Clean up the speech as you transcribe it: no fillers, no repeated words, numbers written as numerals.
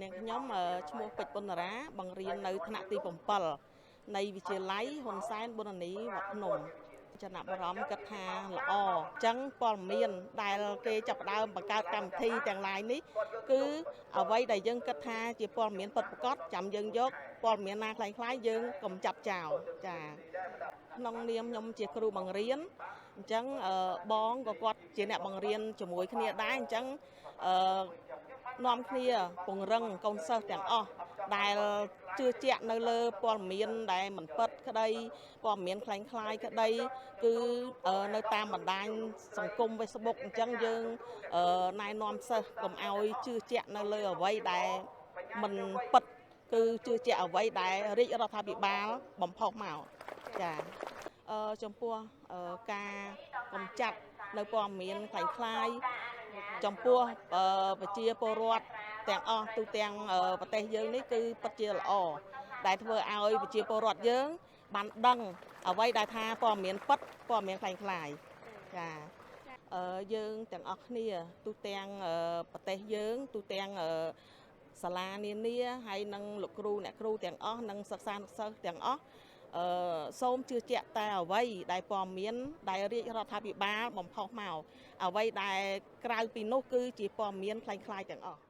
នាងខ្ញុំឈ្មោះពេជ្រពុនរាបង្រៀននៅថ្នាក់ទី7នៃវិទ្យាល័យហ៊ុនសែនប៊ុននីវត្តភ្នំចំណាប់អារម្មណ៍គិតថាល្អអញ្ចឹងព័ត៌មានដែលគេចាប់ផ្ដើមបង្កើតកម្មវិធីទាំងឡាយនេះគឺអ្វីដែលយើងគិតថាជាព័ត៌មានពិតប្រាកដចាំយើងយកព័ត៌មានណាคล้ายៗយើងកុំចាប់ចោលចាក្នុងនាមខ្ញុំជាគ្រូបង្រៀនអញ្ចឹងបងក៏គាត់ជាអ្នកបង្រៀនជាមួយគ្នាដែរអញ្ចឹងនាំគ្នាពង្រឹងកូនសិស្សទាំងអស់ដែលជឿជាក់នៅលើព័ត៌មានដែលមិនពិតក្តីព័ត៌មានคล้ายៗក្តីគឺនៅតាមបណ្ដាញសង្គម Facebook អញ្ចឹងយើងណែនាំសិស្សកុំឲ្យជឿជាក់នៅលើអ្វីដែលមិនពិតគឺជឿជាក់អ្វីដែលរាជរដ្ឋាភិបាលបំផុសមកចាចំពោះការកម្ចាត់នៅព័ត៌មានคล้ายៗចំពោះប្រជាពលរដ្ឋទាំងអស់ទូទាំងប្រទេសយើងនេះគឺពិតជាល្អដែលធ្វើឲ្យប្រជាពលរដ្ឋយើងបានដឹងអ្វីដែលថាព័ត៌មានពិតព័ត៌មានคล้ายៗចាយើងទាំងអស់គ្នាទូទាំងប្រទេសយើងទូទាំងសាលានានាហើយនិងលោកគ្រូអ្នកគ្រូទាំងអស់និងសិស្សានុសិស្សទាំងអស់សូមជឿជាក់តែអ្វីដែលព័ត៌មានដែលរាជរដ្ឋាភិបាលបំផុសមកអ្វីដែលក្រៅពីនោះគឺជាព័ត៌មានคล้ายៗទាំងអស់។